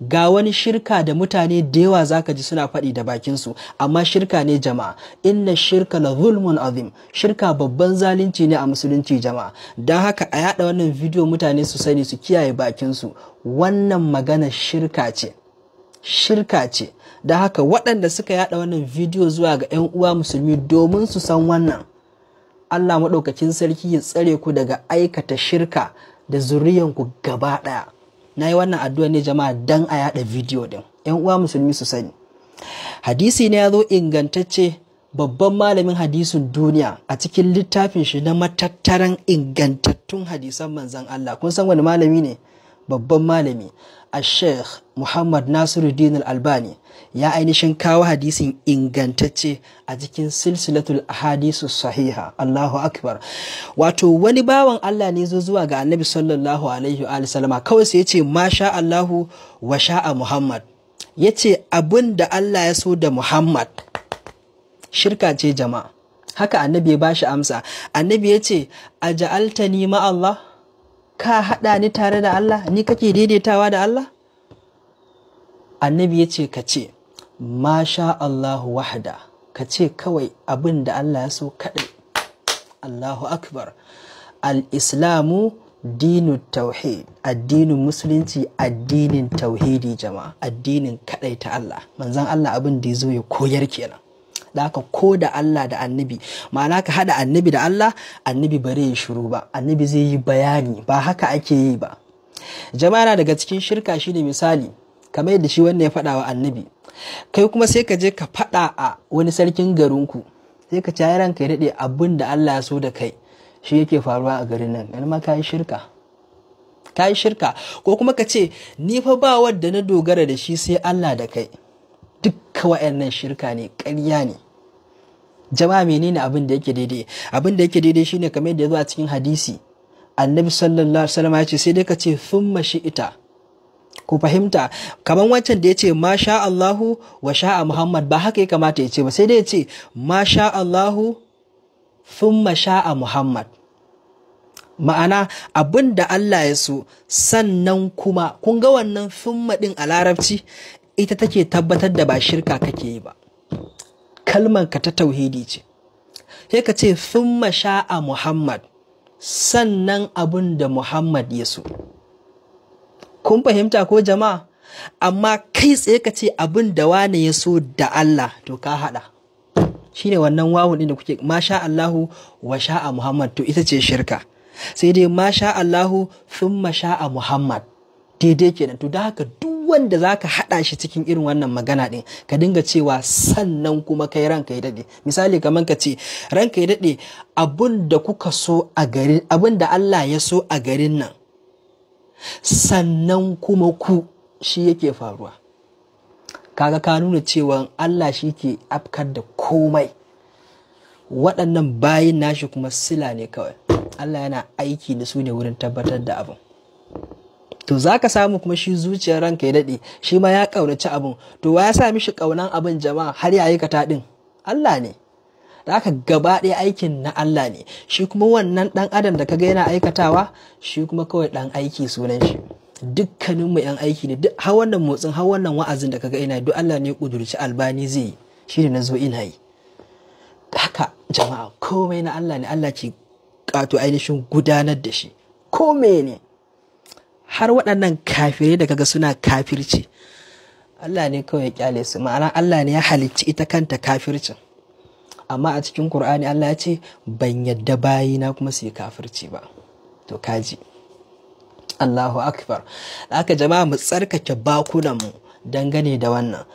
Ga wani shirka da mutane da yawa zaka ji suna faɗi da bakinsu, amma shirka ne jama'a. Inna shirka la zulmun azim. Shirka babban zalunci ne a musulunci jama'a. Don haka a yada wannan bidiyo mutane su sani su kiyaye bakinsu. Wannan magana shirka ce. Shirka ce. Don haka waɗanda suka yada wannan bidiyo zuwa ga 'yan uwa musulmi domin su san wannan, Allah maɗaukakin sarki ya tsare ku daga aikata shirka da zuriyanku gaba ɗaya. Na yi wannan addu'a ne jama'a dan a yada bidiyo din, yan uwa musulmi su sani. Hadisi ne ya zo ingantacce, babban malamin hadisin duniya a cikin littafin shi na matattaran ingantattun hadisan manzan Allah. Kun san wani malami ne? Babban malami a Sheikh Muhammad Nasiruddin Al-Albani ya ainihin kawo hadisin ingantacce a cikin silsilatul ahadisu sahiha. Allahu akbar. Wato wani bawan Allah ne zo zuwa ga Annabi sallallahu alaihi wa sallama, kawai sai ya ce ma sha Allahu wa sha'a Muhammad. Ya ce abin da Allah ya so da Muhammad. Shirka ce jama'a. Haka Annabi ya bashi amsa. Annabi ya ce a ja'altani ma Allah, ka haɗa ni tare da Allah, ni kake daidaitawa da Allah? Annabi ya ce ka ce masha Allahu wahda, ka ce kawai abin da Allah ya so kaɗai. Allahu akbar. Al-islamu dinu tauhid, addinin musulunci addinin tauhidi jama'a, addinin kaɗai ta Allah. Manzon Allah abin da ya zo ya koyar kenan. Da haka ko da Allah da annabi, ma'ana ka haɗa annabi da Allah, annabi bare ya shiru ba, annabi zai yi bayani, ba haka ake yi ba jama'a. Na daga cikin shirka shine misali kamar yadda shi wannan ya faɗa wa annabi, kai kuma sai ka je ka faɗa a wani sarkin garinku, sai ka ci ranka ya daɗe, abin da Allah ya so da kai shi yake faruwa a garin nan. Yana ma ka yi shirka, ka yi shirka. Ko kuma ka ce ni fa ba wadda na dogara da shi sai Allah da kai. Dukka wa'annan shirka ne, ƙarya ne jama'a. Menene abin da yake daidai? Abin da yake daidai shine kamar yadda ya zo a cikin hadisi, Annabi sallallahu alaihi wasallam ya ce sai dai ka ce thumma shi'ita. Ku fahimta, kamar wancan da ya ce ma sha Allahu wa sha'a Muhammad, ba haka ya kamata ya ce ba, sai dai ya ce ma sha Allahu thumma sha'a Muhammad. Ma'ana abin da Allah ya so sannan kuma, kun ga wannan thumma din a larabci ita take tabbatar da ba shirka kake yi ba, kalman ka ta tauhidi ce. Sai ka ce thumma sha'a Muhammad, sannan abin da Muhammad ya so. Kun fahimta ko jama'a? Amma kai tsaye ka ce abin da wane ya so da Allah, to ka hada. Shine wannan wawun din da kuke ma sha Allahu wa sha'a Muhammad, to ita ce shirka. Sai dai ma sha Allahu thumma sha'a Muhammad, daidai kenan. To da haka duk wanda zaka hada shi cikin irin wannan magana din, ka dinga cewa sannan kuma kai ranka ya dade. Misali kamar ka ce ranka ya dade, abin da kuka so a garin, abin da Allah ya so a garin nan sannan kuma ku, shi yake faruwa. Kaga ka nuna cewa Allah shi ke afkar da komai, waɗannan bayin nashi kuma sila ne kawai, Allah yana aiki da su ne wurin tabbatar da abin. To za ka samu kuma shi zuciyar ranka ya daɗe shi ma ya ƙaunaci abin. To wa ya sa mishi ƙaunan abin jama'a har ya aikata ɗin? Allah ne. Da aka gaba ɗaya aikin na Allah ne, shi kuma wannan ɗan adam da kaga yana aikatawa, shi kuma kawai ɗan aiki sunan shi. Dukkaninmu ‘yan aiki ne. Duk har wannan motsin, har wannan wa'azin da kaga ina, duk Allah ne ya ƙudurci Albani zai yi, shi ne na zo ina yi. Haka jama'a, komai na Allah ne, Allah ke ƙato ainihin gudanar da shi komai ne. Har waɗannan kafirai da kaga suna kafirci, Allah ne kawai ya kyale su. Ma'ana Allah ne ya halicci ita kanta kafircin. Amma a cikin Kur'ani Allah ya ce ban yadda bayina kuma su yi kafirci ba. To kaji, Allahu akbar. Haka jama'a mu tsarkake bakunanmu dangane da wannan.